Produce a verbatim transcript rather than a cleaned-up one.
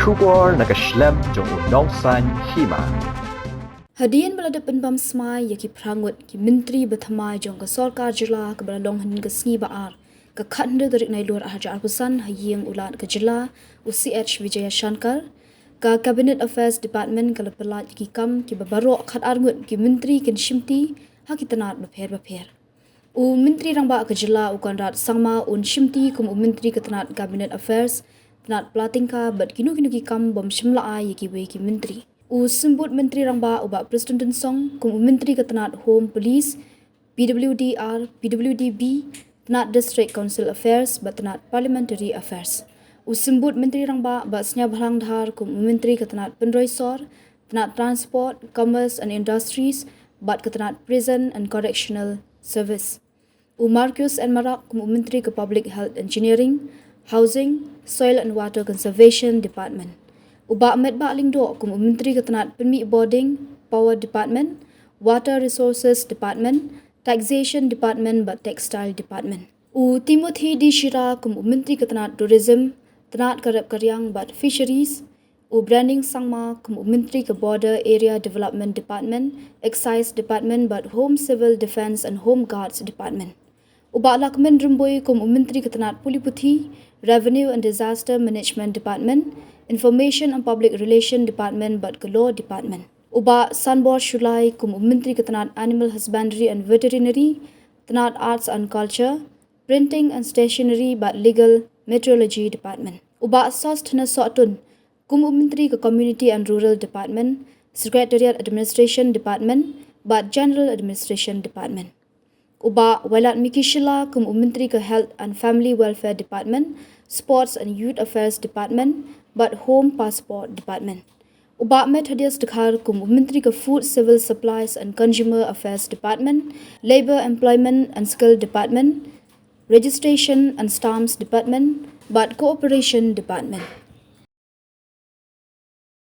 Khubor na ka shlem jong u nongsan hima. Hadien ba la dep pynbam smai ïa ki phra ngut ki myntri ba thymmai jong ka sorkar jylla kaba la long hynnin ka sngi ba ar, ka khathynriew tarik Nailur arhajar arphew san, ha ïing u Lat ka jylla, u C H Vijayashankar, ka Cabinet Affairs Department ka la pyllait ïa ki kam kiba baroh khatar ngut ki myntri kin shimti ha ki tnat bapher bapher. U Myntri Rangbah ka jylla u Conrad Sangma un shimti kum u Myntri ka tnat Cabinet Affairs, tnat pla tyngka bad kino kino ki kam bym shym la ai ïa kiwei ki myntri. U Symbud Myntri Rangbah u Bah Prestone Tynsong kum u Myntri ka tnat Home, Police, P W D R, P W D B, tnat District Council Affairs bad tnat Parliamentary Affairs. U Symbud Myntri Rangbah Bah Sniawbhalang Dhar kum u Myntri ka tnat Pynroi Sor, tnat Transport, Commerce and Industries bad ka tnat Prison and Correctional Service. U Marcuise N Marak kum u Myntri ka Public Health, Engineering, Housing, Soil and Water Conservation Department. U Bah Metbah Lyngdoh kum u Myntri ka tnat Pynmih Bording, Power Department, Water Resources Department, Taxation Department bad Textile Department. U Timothy D Shira kum u Myntri ka tnat Tourism, tnat ka rep ka riang bad Fisheries, u Branding Sangma kum u Myntri ka Border Area Development Department, Excise Department bad Home Civil Defence and Home Guards Department. U Bah Lahkmen Rymbui kum u Myntri ka tnat Pule Puthi, Revenue and Disaster Management Department, Information and Public Relation Department bad ka Law Department. U Bah Sanbor Shullai kum u Myntri ka tnat Animal Husbandry and Veterinary, tnat Arts and Culture, Printing and Stationery bad Legal, Metrology Department. U Bah Sosthenes Sohtun kum u Myntri ka Community and Rural Department, Secretariat Administration Department bad General Administration Department. U Bah Wailadmiki Shylla kum u Myntri ka Health and Family Welfare Department, Sports and Youth Affairs Department bad Home Passport Department. U Bah Methodius Dkhar kum u Myntri ka Food, Civil Supplies and Consumer Affairs Department, Labour, Employment and Skill Department, Registration and Stamps Department bad Cooperation Department.